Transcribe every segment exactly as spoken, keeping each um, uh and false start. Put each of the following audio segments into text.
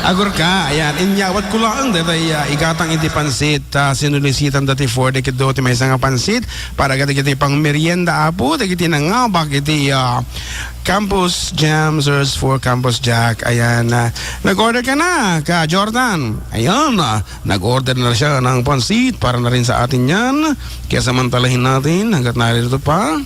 Agurka, ayan, inyawat ko lang, daytay, ah, igatang iti pansit, ah, sinulisitan dati for the kiddo ti maysa nga pansit, para kadagiti pangmerienda, apo, dagiti nangabak iti, ah, Campus Jam, search for Campus Jack. Ayan, ah, nag-order ka na, ka Jordan. Ayan, ah, nag-order na siya ng pansit para na rin sa atin yan. Kaya samantalahin natin hanggat narito pa.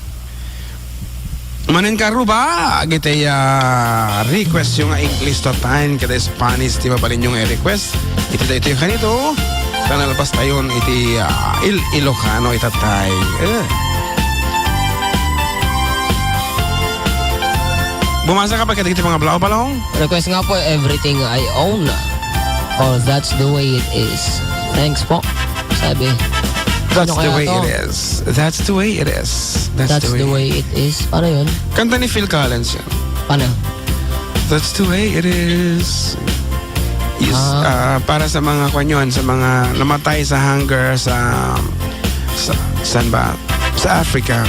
Manen karuba, agitay, ah, request yung nga English to time, kita Spanish, ti mabalin yung request. Iti da ito yung kanito, tanalpas tayon iti, ah, Il-, Ilocano itatay. Eh. Bumasa ka pa kadagiti mga balaw-balaw? Request nga po, "Everything I Own." Or "That's the Way It Is." Thanks po. Sabi. That's Ano the kaya way to? It is. That's the way it is. That's That's the way. The way it is. Paano yun? Kanta ni Phil Collins yun. Paano? That's the way it is. Is, Ah. ah, para sa mga kwan yun, sa mga namatay sa hunger sa, sa, saan ba? Sa Africa.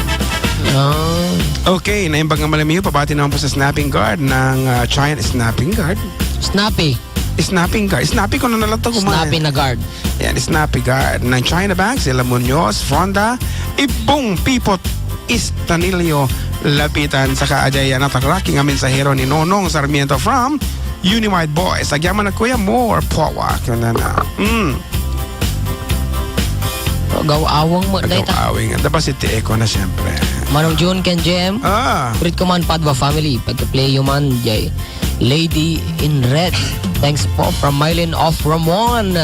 Ah. Okay, naimbag nga malamiyo, pabati naman po sa Snapping Guard ng, ah, China. Snapping Guard? Snappy. Snapping Guard. Snappy ko na nalatag kumain. Snappy na guard. Yan, Snappy Guard ng China Bank, sila Munoz, Fronda, Ibong Pipot, Estanilio, Lapitan, saka ajay, ah, nataraki nga mensahero ni Nonong Sarmiento from Unified Boys. Agyaman na, Kuya, more power. Yun na na. Mm. Gaw-awang mo, Gaw-awing. Dapat si Tieko na, siyempre. Manong June, Ken Jem. Ah. Greet ko man, Padua family. Pagka-play you man, jay. Lady in Red. Thanks po from Mylene of Ramon.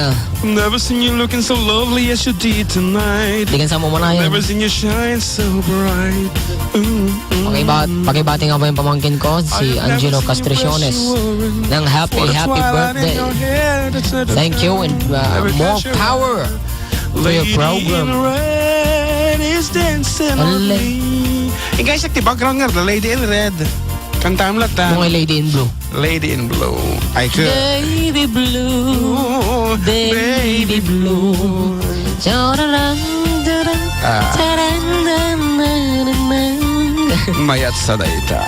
Never seen you looking so lovely as you did tonight. Di kan sa mo manayan. Never seen you shine so bright. Mm, mm. Pakiba-, pakibati nga ba yung pamangkin ko, si Angelo Castriciones, ng happy, happy birthday. Thank you and, uh, more power to your program. Ikaw, sa ti background nga, the Lady in Red. Kantam lang ta. Mga Lady in Blue. Lady in Blue. I could. Baby blue, baby blue. Chararang, darang, Ah. Charang, nan, nan, nan, nan. Mayat sa dayta.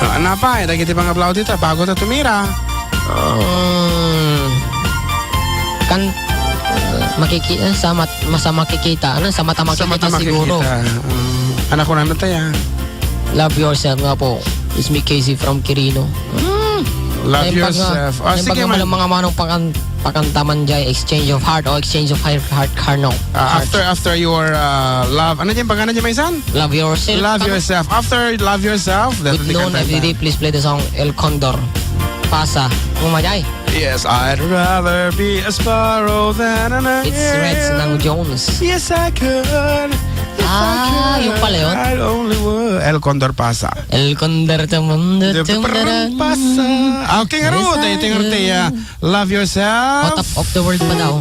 Ah, napay, dagiti pangablaw dita, bago ta tumira. Um, kan, makiki-, eh, sa mat-, masa makikita, ano, sa mata makikita siguro. Sa mata makikita. Um, anak ko na nataya. Love yourself nga po. It's me, Casey from Quirino. Mm. Love yourself. Ah, sige man. Mga manong pakan-, pakantaman jay, Exchange of Heart o Exchange of Heart, Heart, Heart, no? Ah, after, after your, ah, love, ano yung pangalan niya, Maisan? Love yourself. Love yourself. After love yourself, good noon, everyday. Please play the song El Condor. Pasa. Kumajay. Yes, I'd rather be a sparrow than an It's Reds ng Jones. Yes, I could. If I could, yung pala yun? I'd only would. El Condor Pasa. El Condor Tamundo Tamundo Pasa. Okay, nga ro, tayo, tayo, tayo, ah, love yourself. Out of, of the world pa daw.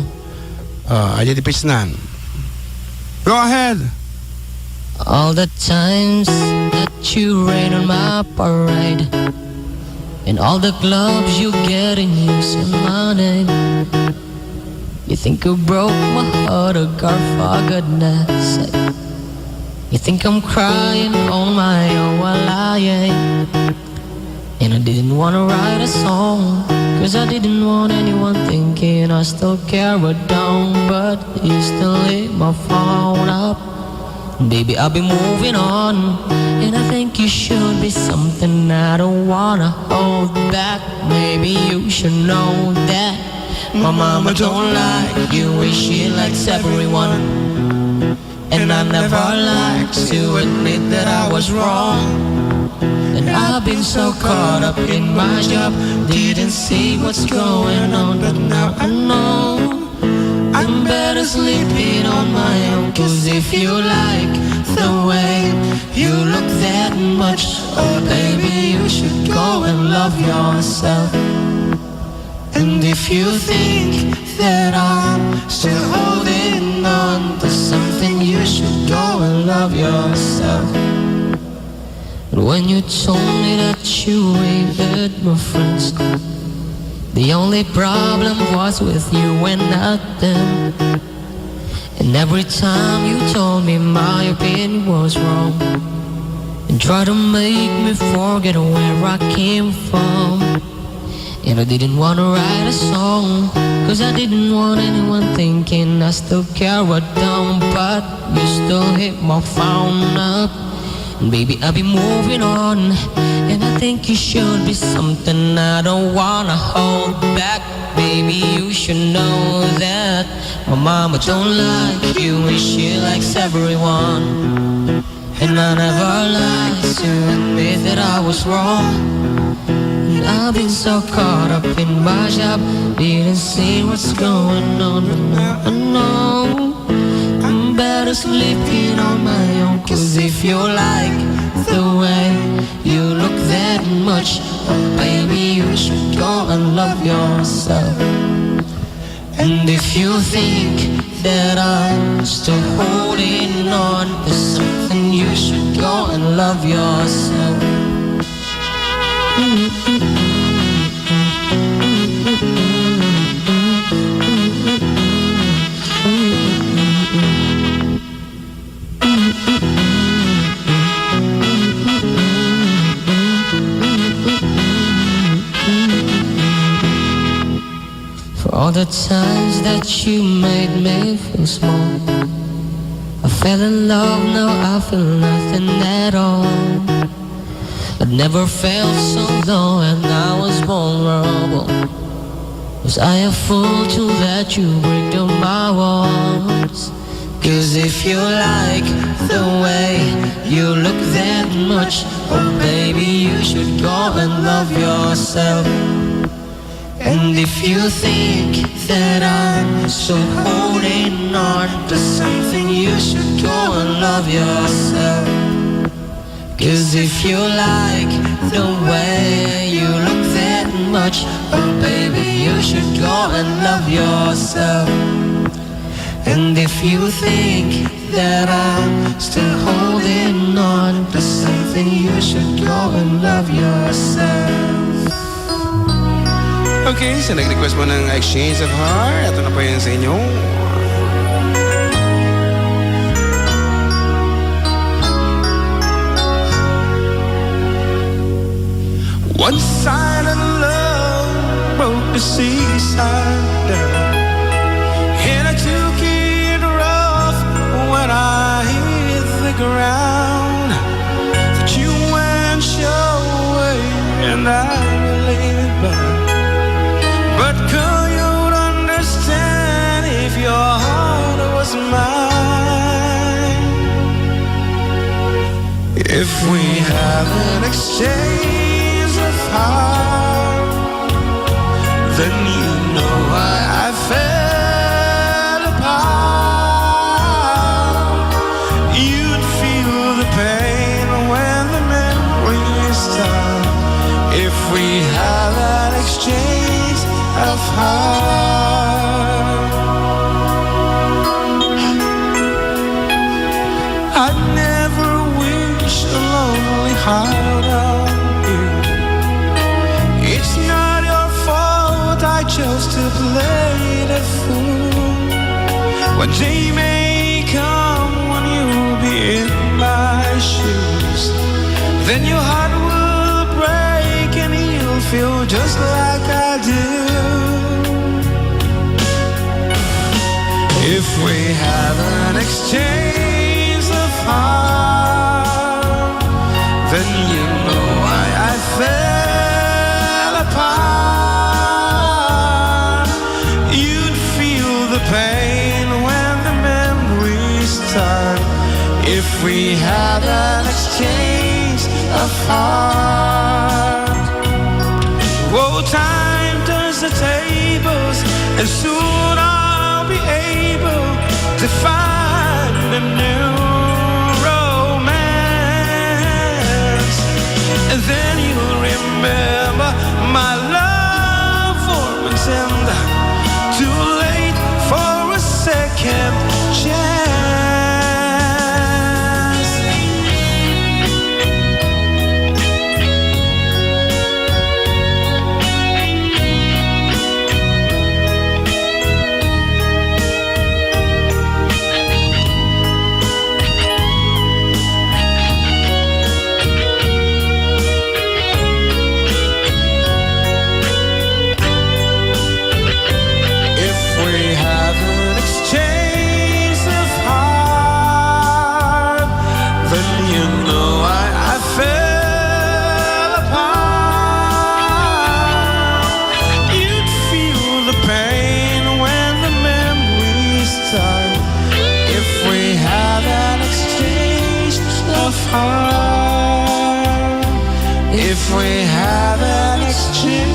Ah, aja di Pisnan. Go ahead. All the times that you rain on my parade, and all the clubs you get in using my name. You think you broke my heart, oh God, for goodness sake. You think I'm crying on my own, well, I ain't. And I didn't wanna write a song, 'cause I didn't want anyone thinking I still care, but don't, but you still hit my phone up. Baby, I'll be moving on, and I think you should be something I don't wanna hold back. Maybe you should know that my mama don't like you, and she likes everyone. And I never like to admit that I was wrong. And I've been so caught up in my job, didn't see what's going on, but now I know I'm better sleeping on my own. 'Cause if you like the way you look that much, oh baby, you should go and love yourself. And if you think that I'm still holding on to something, you should go and love yourself. When you told me that you hated my friends, the only problem was with you and not them. And every time you told me my opinion was wrong, And try to make me forget where I came from. And I didn't wanna write a song, 'cause I didn't want anyone thinking I still care a damn. But you still hit my phone up. And baby, I'll be moving on. And I think you should be something I don't wanna hold back. Baby, you should know that my mama don't like you and she likes everyone. And I never like to admit that I was wrong. And I've been so caught up in my job, didn't see what's going on, but now I know I'm better sleeping on my own. 'Cause if you like the way you look that much, oh baby, you should go and love yourself. And if you think that I'm still holding on to something, you should go and love yourself. For all the times that you made me feel small, I fell in love, now I feel nothing at all. I'd never felt so low and I was vulnerable. Was I a fool to let you break down my walls? 'Cause if you like the way you look that much, oh baby, you should go and love yourself. And if you think that I'm still holding on to something, you should go and love yourself. 'Cause if you like the way you look that much, oh baby, you should go and love yourself. And if you think that I'm still holding on to something, you should go and love yourself. Okay, so nag-request mo ng Exchange of Heart. Ito na po yan sa inyo. One-sided love broke the seaside, and I took it rough when I hit the ground. That you went your way and I will leave it back. But could you understand if your heart was mine? If we had an exchange of heart, then you know why I fell apart. You'd feel the pain when the memories start. If we had an exchange of heart, I never wish a lonely heart on you. It's not your fault I chose to play the fool. One day may come when you'll be in my shoes. Then your heart will break and you'll feel just like I do. If we had an exchange of heart, then you know why I fell apart. You'd feel the pain when the memories start. If we had an exchange of heart. Oh, time turns the tables, and soon I'll be able to find a new romance. And then you'll remember my love for Matilda. Too late for a second chance. If we have an exchange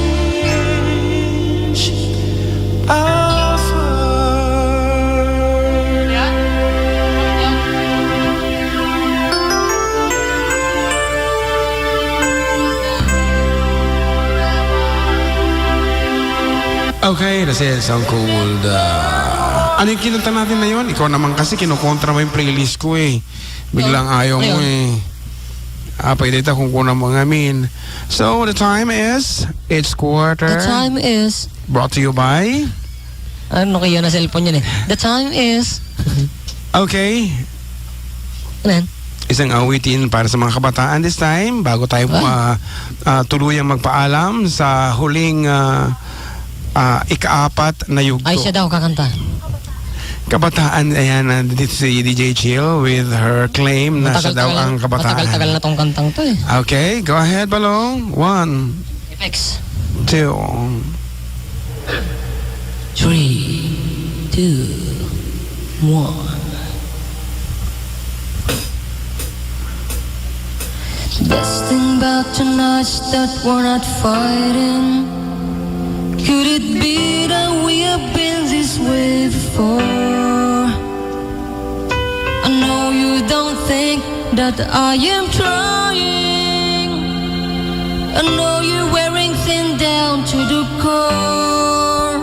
offer. Okay, that's it. Stone Cold. Ah, ano yung kinanta natin na yun? Ikaw naman kasi kinukontra mo yung playlist ko eh. Biglang ayaw mo eh. Ah, pwede ta kung kuna mo ngamin. So, the time is, it's quarter. The time is. Brought to you by? Ano kaya na cellphone yan eh? The time is. Okay. Ano yan? Isang awitin para sa mga kabataan this time, bago tayo Ah. ma-, ah, tuluyang magpaalam sa huling, ah, ah, ikaapat na yugto. Ay, siya daw kakanta. Kabataan, ayan, nandito si D J Chill with her claim na siya daw Matagal-tagal, ang kabataan. matagal-tagal na tong kantang to eh. Okay, go ahead, Balong. One, Effects. two. Three, two, one. This thing about tonight's that we're not fighting. Could it be that we have been this way before? I know you don't think that I am trying. I know you're wearing thin down to the core.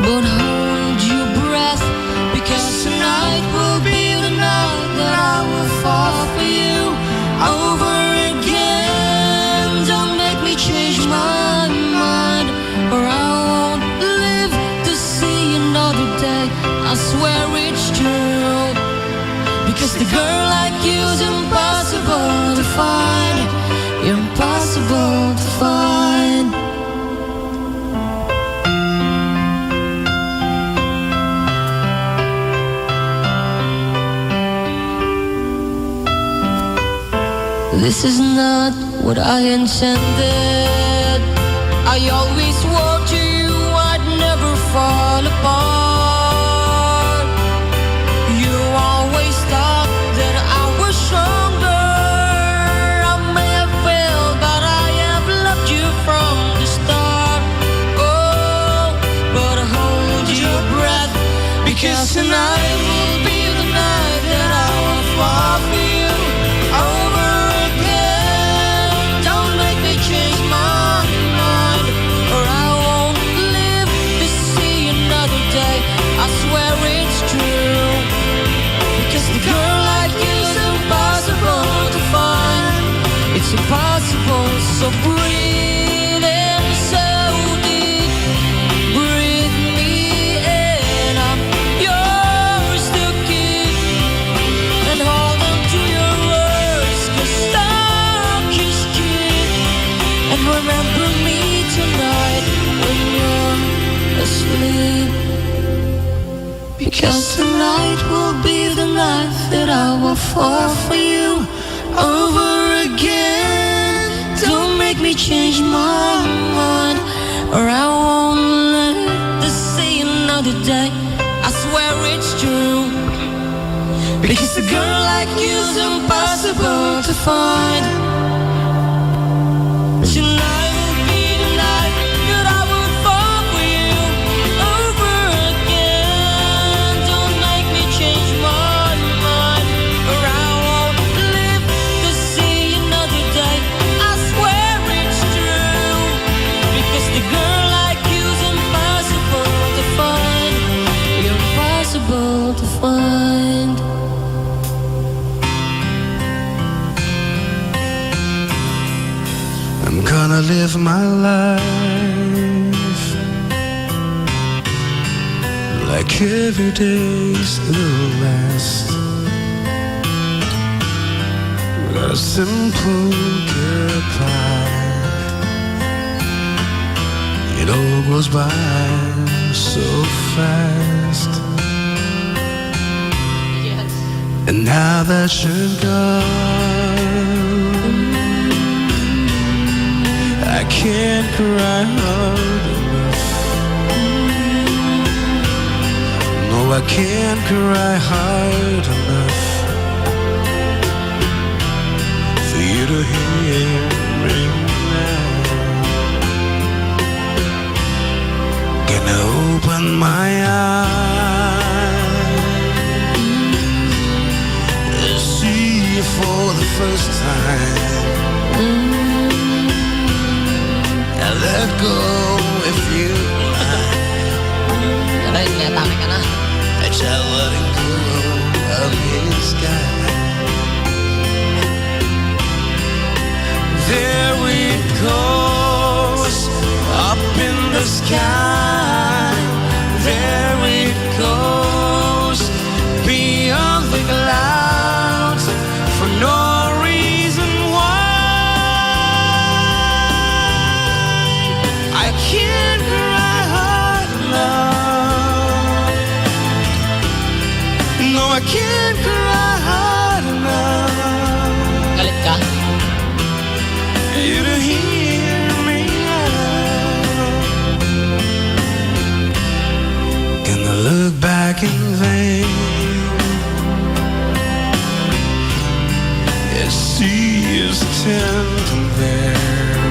But hold your breath, because tonight will be the night that I will fall for you over again. Don't make me change my mind, or I won't live to see another day. I swear it's true. Because the girl like you's impossible to find, impossible to find. This is not what I intended. I always warned you I'd never fall apart. You always thought that I was stronger. I may have failed, but I have loved you from the start. Oh, but hold your breath, because tonight will be the night that I will fall for you over again. Don't make me change my mind, or I won't live to see another day. I swear it's true, because the girl like you's impossible to find. It's impossible, so breathe in so deep. Breathe me in, I'm yours to keep. And hold on to your words, 'cause talk is cheap. And remember me tonight when you're asleep. Because tonight will be the night that I will fall for you over again. Don't make me change my mind, or I won't live to see another day. I swear it's true. Because a girl like you's impossible to find. Tonight will be the night that I will fall for you over again. Don't make me change my mind, or I won't live to see another day. I swear it's true, because the girl like you's impossible to find, impossible to find. I'm gonna live my life like every day's the last. A simple goodbye. It all goes by so fast. And now that you're gone, I can't cry hard enough. No, I can't cry hard enough for you Hearing now. Gonna open my eyes, see you for the first time, and let go if you like. Aray, may atake ka na. At siya letting go of his sky. There it goes, up in the sky. There it goes, beyond the clouds, for no reason why. I can't cry hard enough. No, I can't cry hard enough. Galit ka? You to hear me out. Gonna look back in vain. It sees ten from there.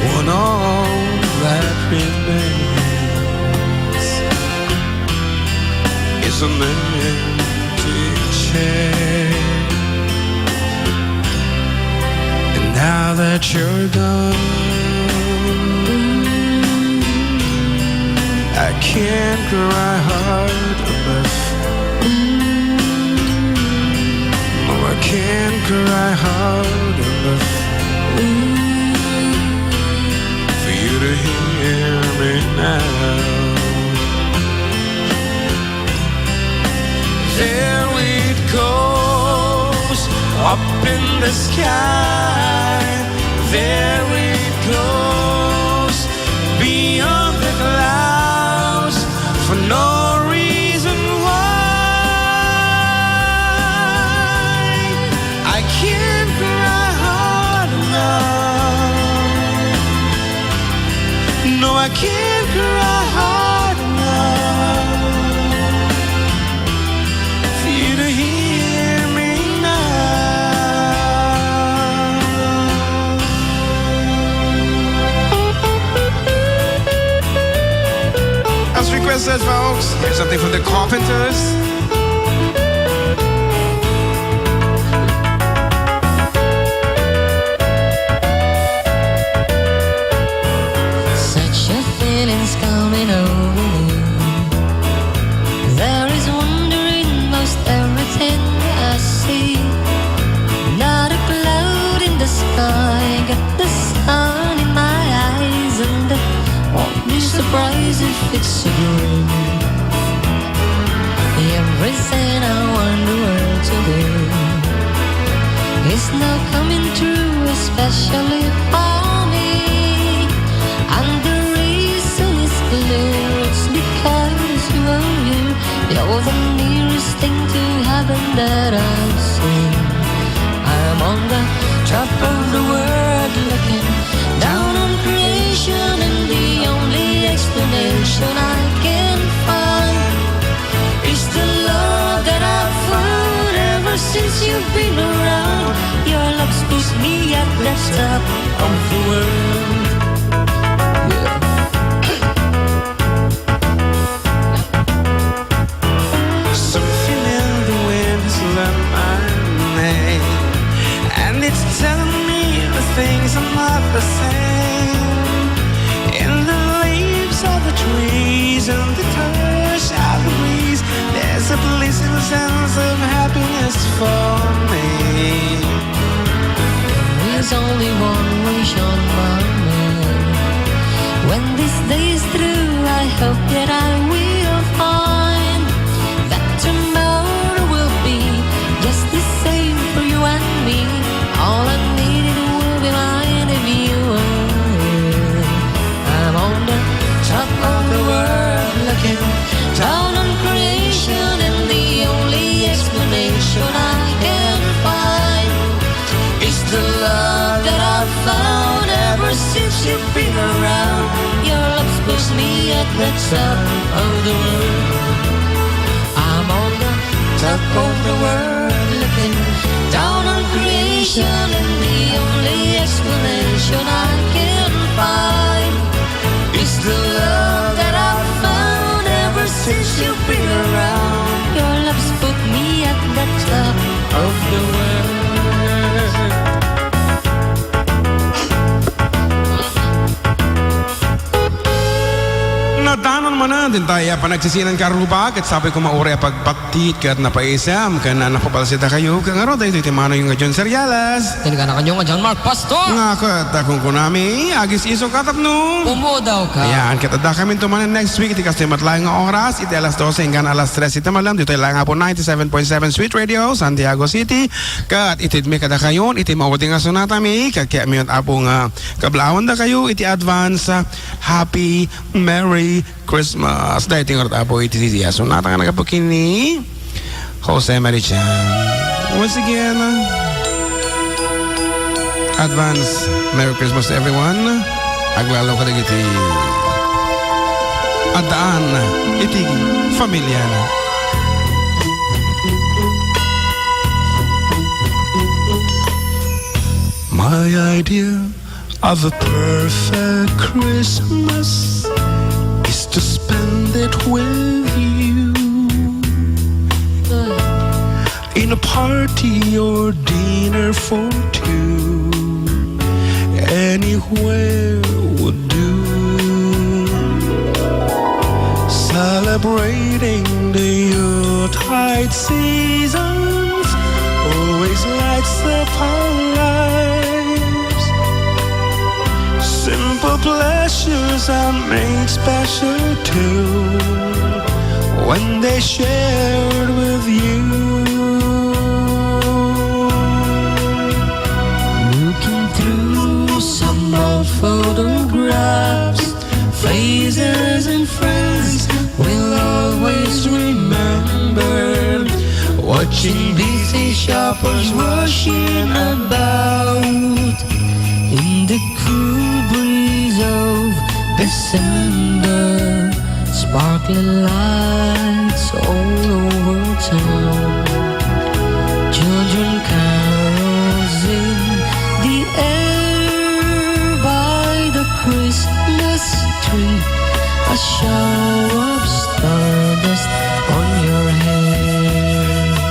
When all that remains is an empty chair. And now that you're gone, I can't cry hard enough. No, I can't cry hard enough for you to hear me now. There it goes, up in the sky. There it goes, beyond the clouds, for no reason why. I can't cry hard enough. No, I can't cry hard enough for you to hear me now. As requested, folks, here's something from the Carpenters. Such a feeling's coming over me. There is wonder in most everything I see. Not a cloud in the sky, got the sun in my eyes, and I won't be surprised if it's a dream. Everything I want the world to be is now coming true, especially for me. And the reason is clear, it's because you are here. You're the nearest thing to heaven that I've seen. I'm on the top of the world looking down on creation, and the only explanation I can find is the love that I've found ever since you've been around. Your love's pushed me at the top of the world. Yeah. Something in the wind has learned my name, and it's telling me the things are not the same. In the leaves of the trees and the touch of the breeze, there's a pleasing sense of happiness for me. There's only one wish on my mind. When this day is through, I hope that I will find that tomorrow will be just the same for you and me. All I needed will be mine if you were here. I'm on the top of the world looking down on creation, and the only explanation I can find is the love that I've found ever since you've been around. Your love's pushed me at the top of the world. I'm on the top of the world looking down Dintay a panagsisinan, karruba, ket sapay koma uray a pagpattit ket napaisem ken napabalsidakayo. Ket ngarud, daytoy ti manoyo nga John Seriales. Ken kanakanyo nga John Mark Pastor. Nga ket, a, kunkunami, agis-iso ka tapno. Pumudawka. Ayan, ket addakaminto manen next week, iti kastoy met laeng nga oras, iti alas dose inggana alas tres iti malem, ditoy laeng nga po ninety-seven point seven Sweet Radio, Santiago City. Ket itedmi kadakayon iti maudi nga sonatami, ket kayatmi met, Apo, nga kablaawan dakayo iti advance, a, Happy Merry Christmas. Daytoy ngarud, Apo, iti, iti sonata nga naggapu ken ni Jose Marichan. Once again, advance Merry Christmas, everyone. Aglalo kadagiti addaan iti familiana. My idea of a perfect Christmas is to spend it with you in a party or dinner for two. Anywhere would do. Celebrating the Yuletide seasons always lights up our lives. Simple pleasures are made special too when they shared with you. Looking through some old photographs, faces and friends we'll always remember. Watching busy shoppers rushing about in the cool breeze of December. Sparkling lights all over town. Children carols in the air by the Christmas tree. A shower of stardust on your head.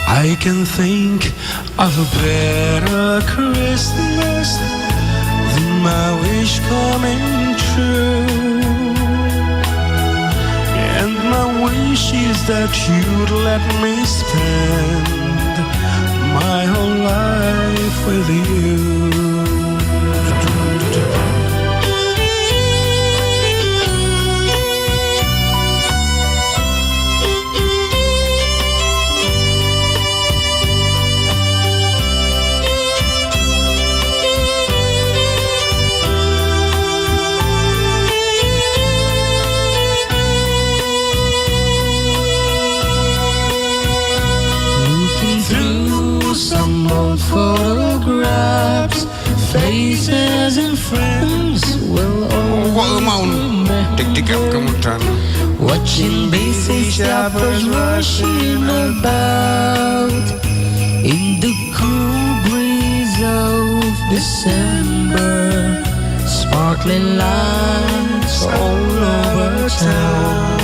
I can think of a better Christmas than my wish coming true. And my wish is that you'd let me spend my whole life with you. Looking through some old photographs, faces and friends will always remember. Tiktikap kamutan. Watching busy shoppers rushing about in the cool breeze of December. Sparkling lights all over town.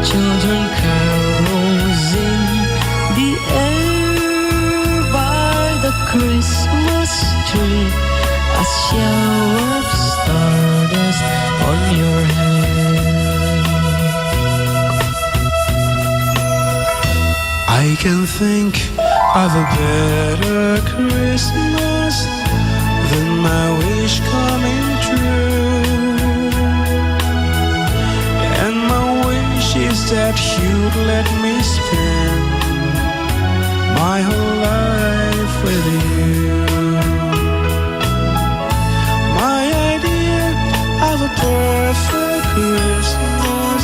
Children carols in the air by the Christmas tree. A shower of stardust on your head. I can think of a better Christmas than my wish coming true. And my wish is that you'd let me spend my whole life with you. My idea of a perfect Christmas,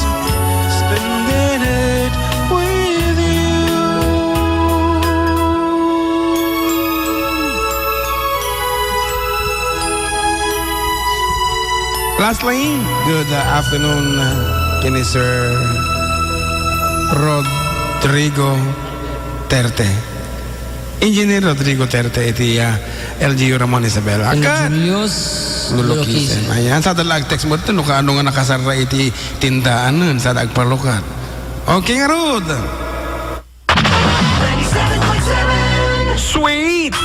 spending it with you. Lastly, good, uh, afternoon, uh, kini Sir Rodrigo Terte. Engineer Rodrigo Terte iti, ah, L G U Ramon Isabela. Ken Kat Julius Lulukisen. Lulukisen. Ayan, sada la agtext mo dito, no, kaano nga nakasarra iti tindaanna, sada agpalukat. Okay, ngarud. Sweet!